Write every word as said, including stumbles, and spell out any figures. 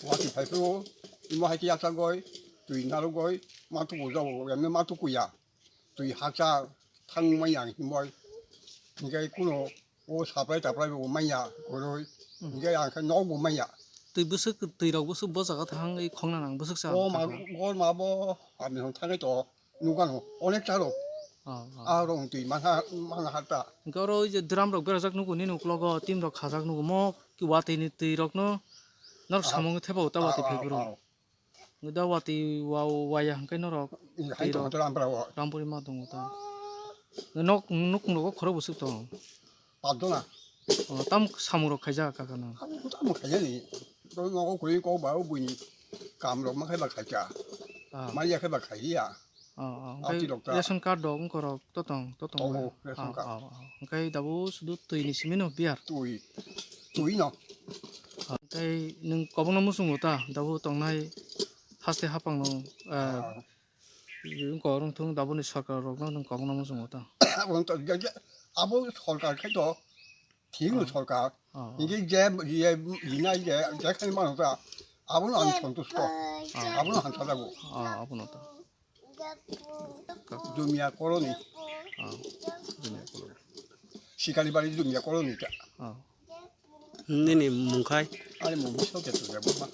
Watwi phaiphuru, imo hai khe yaksagoi, twi narwgoi, ma tuku jabo, emne ma tuku ya. Twi hakcha thangmaya himoi. Hinkhe kuno o supply taplai bo manya kwrwi. Hmm. Hinkhe ang khe nok bo manya. Twi bwswk, twi rok bwswk bo jaga thang i khongna nang bwswk cha. O ma, o ma bo ani hwn thangwi to nukano onek cha rok. Oh, oh. A rok twi manha, manha ta. Hinkhe oro oi je drum rok berajak nugo nini uklogo, tim rok khajak nugo mo ki watwi ni twi rok no. Norok samung thebo ta watwi phaiphuru. Ah, ah, ah. Da watwi wa-, waya hwnkhe norok. Hai twi tongo rok to Rampura o. Rampuri ma tongo ta. Nok, nukung rogo khorok bwswk tong. Padona. O, tam samung rok khaijak kaka no. Tam, tam khaijani. To nogo kuri ko ba o buini kam rok ma khaiba khaika. Ah. Ma ya khaiba khaiya. Oh, oh. Ang Hwnkhe twi rok ta. Ration card rok wngkha rok to tong, to tong. Oh, oh, ration card. Oh, oh. Hwnkhe dabo sudu twi ni simi no biar. Twi. Twi no. Hwnkhe nwng kobongno muchungo ta, dabo tongnai haste hapang no, eh, ah, wngkha rwng thung dabo ni sorkar rok no nwng kobongno muchungo ta. Abo to, abo sorkar khai to. Thik no sorkar. Oh, oh. Hinkhe je, je, rinai je, je khai mano ta. Abono ang santusto. Oh. Abono hamsa jago. Oh, abono ta. Jumia colony. Oh, Jumia colony. Sikali bari Jumia colony ta. Oh. Nini mung khai? Ani mung soke to ya baba.